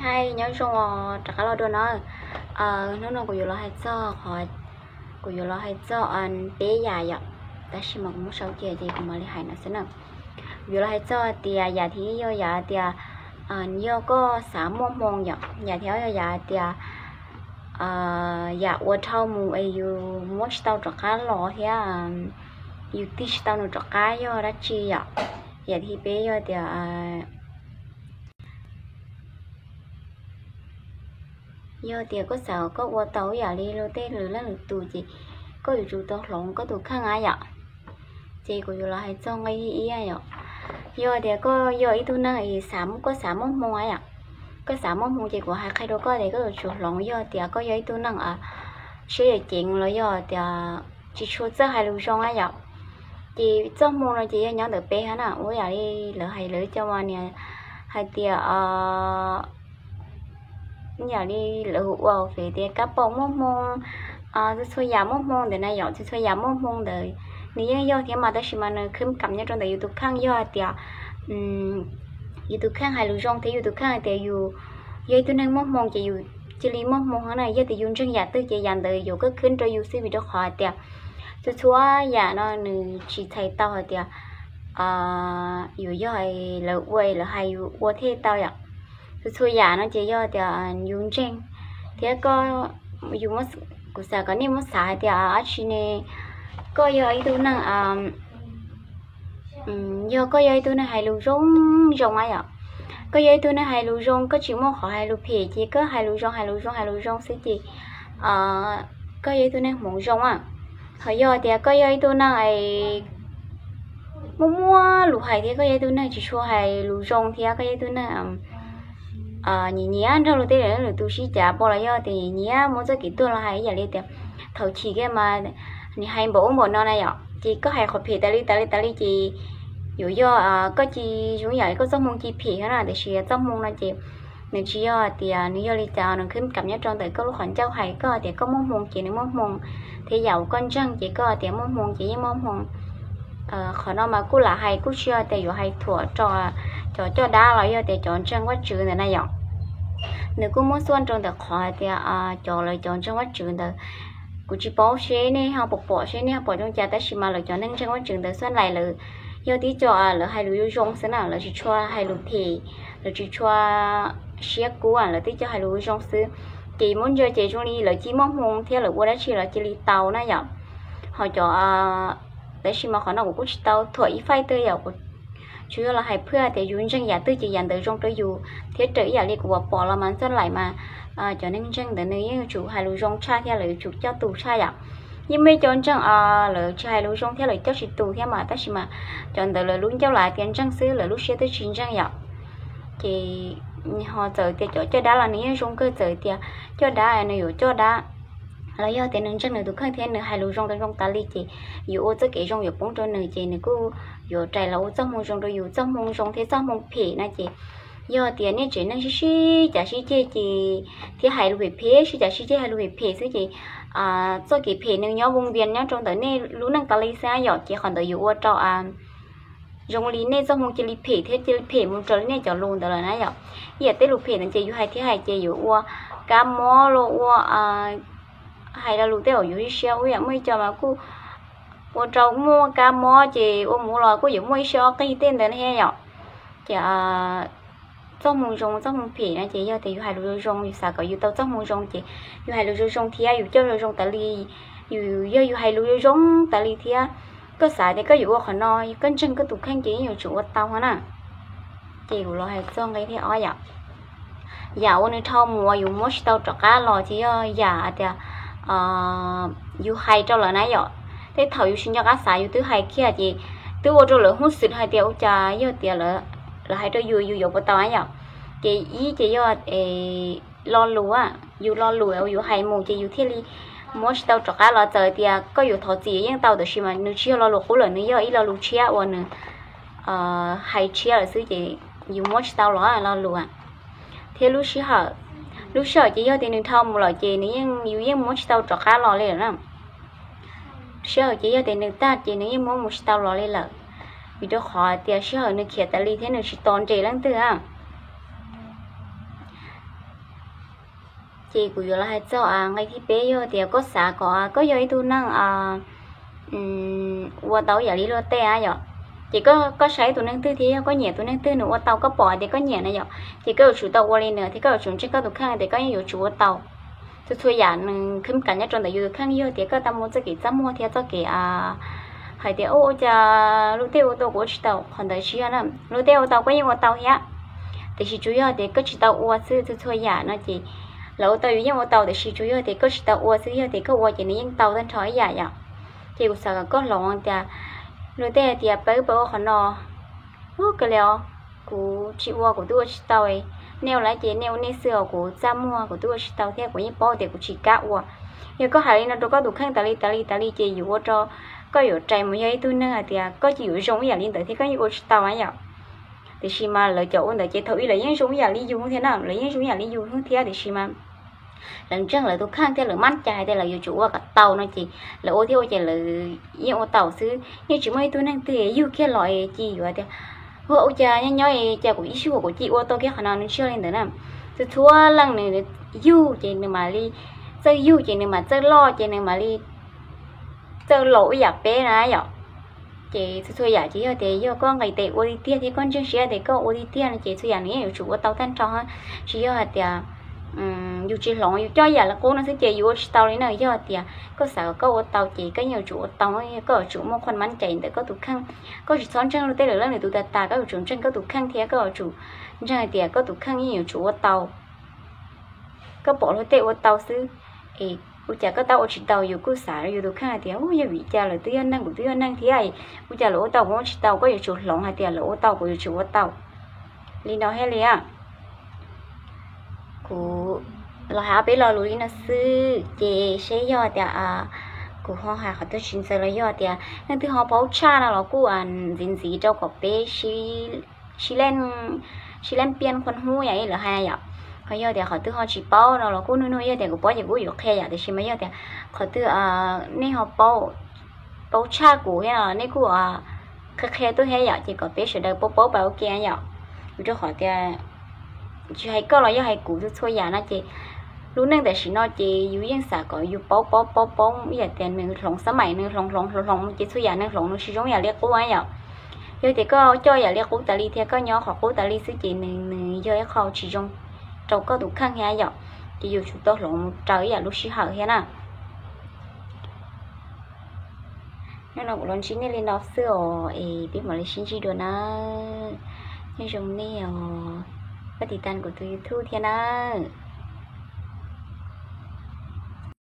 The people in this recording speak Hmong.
Hais nyob zoo os, rov qab los dua no. Hnub no kuv yuav los hais txog qhov, kuv yuav los hais txog peb yam yom, tab sis mas kuv muab sau cia ces kuv mam li hais no xwb na. Kuv yuav los hais txog tias yam thib ib yog yam tias yog koj xav muaj hmoo yom, yam thib ob yog yam tias yam ua dhau mus es yus muab tsis tau rov qab los thiab yus tig tsis tau nws rov qab yog dab tsi yom. Yam thib peb yog tias yog tias koj xav koj ua tau ib yam li luag tej lwm leej lwm tus ces koj yuav tsum tau hloov koj tus kheej a yom. Ces kuv yuav los hais txog nqe thib ib yom. Yog tias koj yog ib tug neeg es xav, koj xav muaj hmoo a yom, koj xav muaj hmoo ces kuv hais qhia rau koj tias koj yuav tsum hloov. Yog tias koj yog ib tug neeg siab yam ceev los yog tias tsis tshua txawj hais lus zoo a yom, ces txoj hmoo no ces yog nyob ntawm peb hab na. Ua yam li lawv hais lawv cov mas nias hais tias yam li lawv hu ua fem tias kab paum muaj hmoo, txhua txhua yam muaj hmoo ntawd na yom. Txhua txhua yam muaj hmoo ntawd nws yeej yog thiab mas, tab sis mas nws khwb kam nyob rau ntawm yus tus kheej. Yog hais tias yus tus kheej hais lus zoo thiab yus tus kheej hais tias yus yog ib tug neeg muaj hmoo ces yus cia li muaj hmoo hab na. Yog tias yus ntseeg yam twg ces yam ntawd yuav kawg khwb rau yus xwb, vim rau qhov hais tias txhua txhua yam no nws tsis txhais tau hais tias yuav yog lawv ua lawv hais yus ua thiaj tau yom. Txhua txhua yam no ces yog tias yus ntseeg thiab koj, yus, kuv xav kom nej muab xav hais tias dab tsi ne, koj yog ib tug neeg yog koj yog ib tug neeg hais lus zoo zoo a yom, koj yog ib tug neeg hais lus zoo, koj tsis muaj qhov hais lus phem ces koj hais lus zoo hais lus zoo hais lus zoo xwb ces koj yog ib tug neeg hmoov zoo a. Ho yog tias koj yog ib tug neeg muaj muaj lus hais thiab koj yog ib tug neeg tsis tshua hais lus zoo thiab koj yog ib tug neeg nyiam nyiam nrog luag tej lwm tus sib cav pom los yog tias nyiam nyiam muab txoj kev tuag los hais ib yam li tias thaum chiv kiag mas nws hais npaum ub npaum no na yom, ces koj hais qhov phem tas li tas li tas li ces yuav yog koj cia zoo yam li koj txoj hmoo cia phem hab na. Tiam sis txoj hmoo no ces nws tsis yog tias nws yog li cas, nws khwb kam nyob rau ntawm koj lub qhov ncauj hais. Koj tias koj muaj hmoo ces nws muaj hmoo, thiab yam uas koj ntseeg ces koj tias muaj hmoo ces yeej muaj hmoo. Qhov no mas kuj lam hais kuj tsis yog tias yuav hais thuam rau cov coj dab los yog tias cov ntseeg Vajtswv ntawd na yom. Nws kuj muab xuaj rau ntawm qhov hais tias cov lawv cov ntseeg Vajtswv ntawd, kuv tsis paub seb nej ho pom pom seb nej ho pom zoo cas, tab sis mas lawv cov neeg ntseeg Vajtswv ntawd xuaj laim lawv yog tib co lawv hais lus zoo zoo xwb na, lawv tsis tshua hais lus phem, lawv tsis tshua siab kub, lawv tib co hais lus zoo xwb. Ces muab ntsia ces zoo li lawv cia muaj hmoo thiab lawv ua dab tsi los cia li tau na yom. Ho cov, tab sis mas qhov no kuv kuj tsis tau thuam ib faib twg yom, kuv tsuas yog los hais phwj tias yus ntseeg yam twg ces yam ntawd zoo rau yus thiab. Raws ib yam li kuv uas pom los mas txoj laim mas cov neeg ntseeg ntawd nws yeej yuav tsum hais lus zoo tshaj thiab lawv yuav tsum coj tus tshaj yom. Yeej muaj ib co ntseeg lawv tsis hais lus zoo thiab lawv coj tsis tus thiab mas, tab sis mas cov ntawd lawv lub ncauj lam tias ntseeg xwb, lawv lub siab twb tsis ntseeg yom. Ces ho txawm tias cov coj dab los nws yeej zoo kawg, txawm tias coj dab nws yuav coj dab los yog tias nws ntseeg nws tus kheej thiab nws hais lus zoo rau zoo tas li ces yuav ua txoj kev zoo yuav poob rau nws ces nws kuj yuav rais los ua txoj hmoo zoo rau yus. Txoj hmoo zoo thiab txoj hmoo phem no ces yog tias nej tsev neeg sib sib cav sib ceg ces thiab hais lus phem phem, sib cav sib ceg hais lus phem phem xwb ces txoj kev phem nws nyob voo vias nyob rau ntawm nej lub neej tas li xwb yom. Ces qhov ntawd yuav ua rau zoo li nej txoj hmoo cia li phem thiab cia li phem mus raws li nej cov lus ntawd lawm na yom. Ib yam tej lus phem ntawd ces yus hais thiab hais ces yuav ua kab mob los ua hais lo lus tej uas yus siab ua yam muaj ib co mas kuj ua rau muaj kab mob ces ua mus los kuj yuav muaj ib siab ob qig tej ntawd thiab yom. Ces txoj hmoo zoo txoj hmoo phem no ces yog tias yus hais lus zoo zoo, yus xav kom yus tau txoj hmoo zoo ces yus hais lus zoo zoo thiab yus coj zoo zoo tas li, yus yog yus hais lus zoo zoo tas li thiab koj xav tias koj yuav ua qhov no, koj ntseeg koj tus kheej ces yeej yuav tsum ua tau na. Ces kuv los hais txog nqe thib ob yom. Yam uas nws dhau mus uas yus muab tsis tau rov qab los ces yog yam tias yus hais rau lawv na yom. Tej thaum yus tsis nco qab xav yus twb hais kiag ces twb ua rau lawv hnub xwm hais tias ua cas yog tias lawv hais rau yus yus yuav puas tau na yom. Ces ib ces yog lo lus, yus lo lus uas yus hais mus ces yus thiaj li muab tsis tau rov qab los. Txawm tias koj yuav thov txim yeej tau, tab sis mas nws tsis yog lo lus qub lawm, nws yog ib lo lus tshiab uas nws hais tshiab lawm xwb ces yus muab tsis tau los lo lus. Thiab lub sij hawm, lub sij hawm ces yog tias nws dhau mus lawm ces nws yeej, yus yeej muab tsis tau rov qab los li lawm na. Sij hawm ces yog tias nws tag ces nws yeej muab mus tsis tau los li lawm, vim rau qhov tias sij hawm nws khiav tas li thiab nws tsis tos nres leej twg. Ces kuv yuav los hais txog nqe thib peb, yog tias koj xav kom koj yog ib tug neeg ua tau yam li luag tej yom, ces koj saib tus neeg twg thiab yog koj nyiam tus neeg twg nws ua tau koj pom tias koj nyiam na yom, ces koj yuav tsum tau ua li nws thiab koj yuav tsum ntseeg koj tus kheej tias koj yeej yuav tsum ua tau txhua txhua yam nws kheev kam nyob rau ntawm yus tus kheej. Yog tias koj tau muaj txoj kev txaj muag thiab txoj kev hais tias ua cas luag tej ua tau kuv ua tsis tau, qhov ntawd tsis yog na. Luag tej ua tau koj yeej ua tau thiab, tiam sis tsuas yog tias koj tsis tau ua xwb. Txhua txhua yam no ces lawv ua tau yus yeej ua tau, tiam sis tsuas yog tias koj tsis tau ua xwb, yog tias koj ua ces nws yeej tau tag nrho ib yam yom. Ces kuv xav kom koj hloov tias luag tej hais tias peb peb ua qhov no ub kawg li os, kuv tsis ua kuv twb ua tsis tau. Nej ua lawm ces nej ua nej xwb os, kuv txaj muag kuv twb ua tsis tau thiab kuv yeej paub tias kuv tsis kam ua. Yog koj hais li no rau koj tus kheej tas li tas li tas li ces yuav ua rau koj yuav rais mus yog ib tug neeg hais tias koj ces yuav zoo ib yam li ntawd thiab koj yeej ua tsis tau na yom. Tiam sis mas lawv cov ua ntawd ces thaum ub lawv yeej zoo ib yam li yus thiab na, lawv yeej zoo ib yam li yus thiab, tiam sis mas lawv ntseeg lawv tus kheej thiab lawv mab cai hais tias lawv yuav tsum ua kom tau no ces lawv ua thiab ua ces lawv yeej ua tau xwb. Yeej tsis muaj ib tug neeg twg yug kiag los ces yuav tias ua ua cas nyob nyob cas kuv ib sij huam kuv cia ua tau kiag qhov no, nws tsis yog li ntawd na. Txhua txhua leej nws yug ces nws mam li txawj yug ces nws mam txawj loj ces nws mam li txawj laus ib yam peb na yom. Ces txhua txhua yam ces yog tias yog koj nqis tes ua tiag tiag thiab koj ntseeg siab tias koj ua tiag tiag no ces txhua yam nws yeej yuav tsum ua tau tag nrho. Tsis yog hais tias yus tsis hloov yus coj yam li qub no xwb ces yus ua tsis tau li na. Yog tias koj xav kom koj ua tau ces koj yeej yuav tsum ua tau, koj yuav tsum muaj qhov mab cai ntawm koj tus kheej. Koj tsis txhob ntseeg luag tej lawm, lawv nws tus tas tas, koj yuav tsum ntseeg koj tus kheej thiab koj yuav tsum ntseeg hais tias koj tus kheej yeej yuav tsum ua tau. Koj pom luag tej ua tau xwb es ua cas koj tab ua tsis tau? Yus kuj xav yus tus kheej hais tias yog vim cas lawv twb yog neeg kuv twb yog neeg thiab, ua cas lawv ua tau kuv ua tsis tau? Koj yuav tsum hloov hais tias lawv ua tau kuv yuav tsum ua tau li no thiaj li. Kuv los hais ob peb lo lus li no xwb ces seb yog tias kuv ho hais qhov twg tsis ntxaws los yog tias leej twg ho paub tshaj no los kuj ntxiv ntxiv rau kom peb sib leej piaj khuam hub yam li lawv hais yom. Ho yog tias qhov twg ho tsis paub no los kuj nug nug, yog tias kuv paub ces kuv yuav qhia yom, tiam sis mas yog tias qhov twg nej ho paub tshaj kuv thiab no nej kuj qhia qhia tuaj thiab yom, ces kom peb sawv daws paub paub pab ua ke yom. Vim rau qhov tias tsis hais koj los yog hais kuv, txhua txhua yam no ces lub neej tam sim no ces yus yeej xav kom yus paub paub paub paub ib yam tias nws hloov xab maim, nws hloov hloov hloov hloov ces txhua yam nws hloov nws tsis zoo yam li qub yom. Yog tias koj coj yam li qub tas li thiab koj nyob qhov qub tas li xwb ces nws nws yog ib qho tsis zoo rau koj tus kheej thiab yom. Ces yus tsum tau hloov mus raws ib yam lub sij hawm thiab na. Hnub no kuv los ntsib nej li no xwb os, es peb mam li sib ntsib dua nawb. Nyob zoo nej os, pab tiv tas kuv tus YouTube thiab nawb.